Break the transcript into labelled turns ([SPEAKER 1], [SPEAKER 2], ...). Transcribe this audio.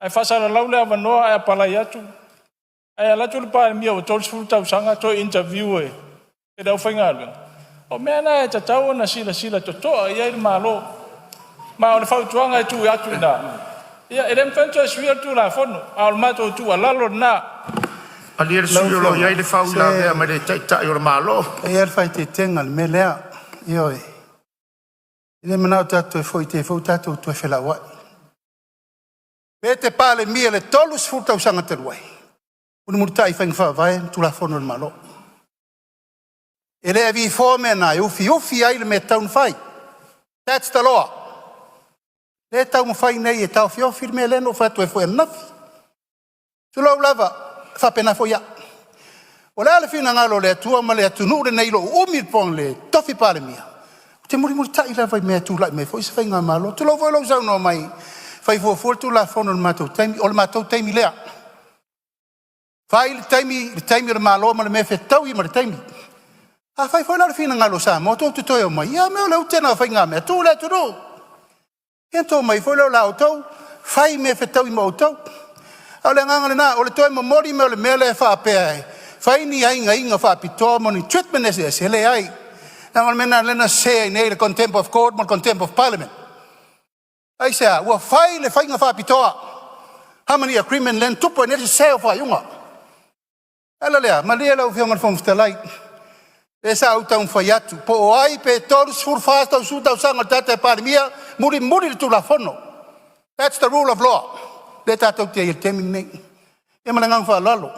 [SPEAKER 1] Ae faasalalau le avanoa ae apalai atu, ae alu atu le Palemia ua 30 tausaga toe interview e le aufaigaluega. O mea na e tatau ona silasila totoa i ai le Malo. Ma o le fautuaga e tuu atu i ina, ia e le mafai ona toe suia le Tulafono, a o le matou tuualalo lena.
[SPEAKER 2] Malie le
[SPEAKER 3] Lau
[SPEAKER 2] sui usufono o lo o
[SPEAKER 3] Afioga,
[SPEAKER 2] i ai le
[SPEAKER 3] se
[SPEAKER 2] faauilavea mai le Taitai o le Malo.
[SPEAKER 3] E i ai lava le faaeteetega i le mea lea. Ioe. E le manao tatou toe foi i te i foi ua tatou toe felauai. Pe e te Palemia i le 30 tausaga talu ai, mulimulitai i faiga faavae ma Tulafono a le Malo. E le avifoa mea na e ufiufi ai le mea e tatau ona fai. That's the law. Lea e taumafai nei e taofiofi le mea lea na ou fai atu ai foi ananafi. Tulou lava, e faapena foi au. O le a le finagalo o le Atua ma le atunuu lenei i lou umi o le tofi Palemia, ou te mulimulitai lava i mea e tulai mai foi se faigamalo. Tulou foi lou saunoa mai, fai fuafua le Tulafono i le matou taimi. O le matou taimi lea. Fai le taimi, le taimi o le Malo ma le mea e fetaui ma le taimi. Afai foi la o le finagalo o Samoa tou te toe omai, ia a mea o le ute lena o faigamea, tuu i le atunuu. Ia ona outou omai foi lea o la outou fai mea e fetaui ma outou. A o le agaga lena, o le toe momoli mai o le mea lea e faapea e fai ni aiaiga faapitoa ma ni treatment eseese, e leai. Leaga o le mea lena lea na sese ai nei le contempt of court ma le contempt of parliament. Aisea? Ua fai le faiga faapitoa, harmony agreement lea na tupu ai nei le sese o faaiuga. O le ala lea, malie lau Afioga i le Fofoga Fetalai, lea sa ou taumafai atu, po o ai pe 34 tausaga o le tagata e Palemia, mulimuli le Tulafono. That's the rule of law lea tatou te i ai i le taimi lenei. Ia ma le agaga faaaloalo.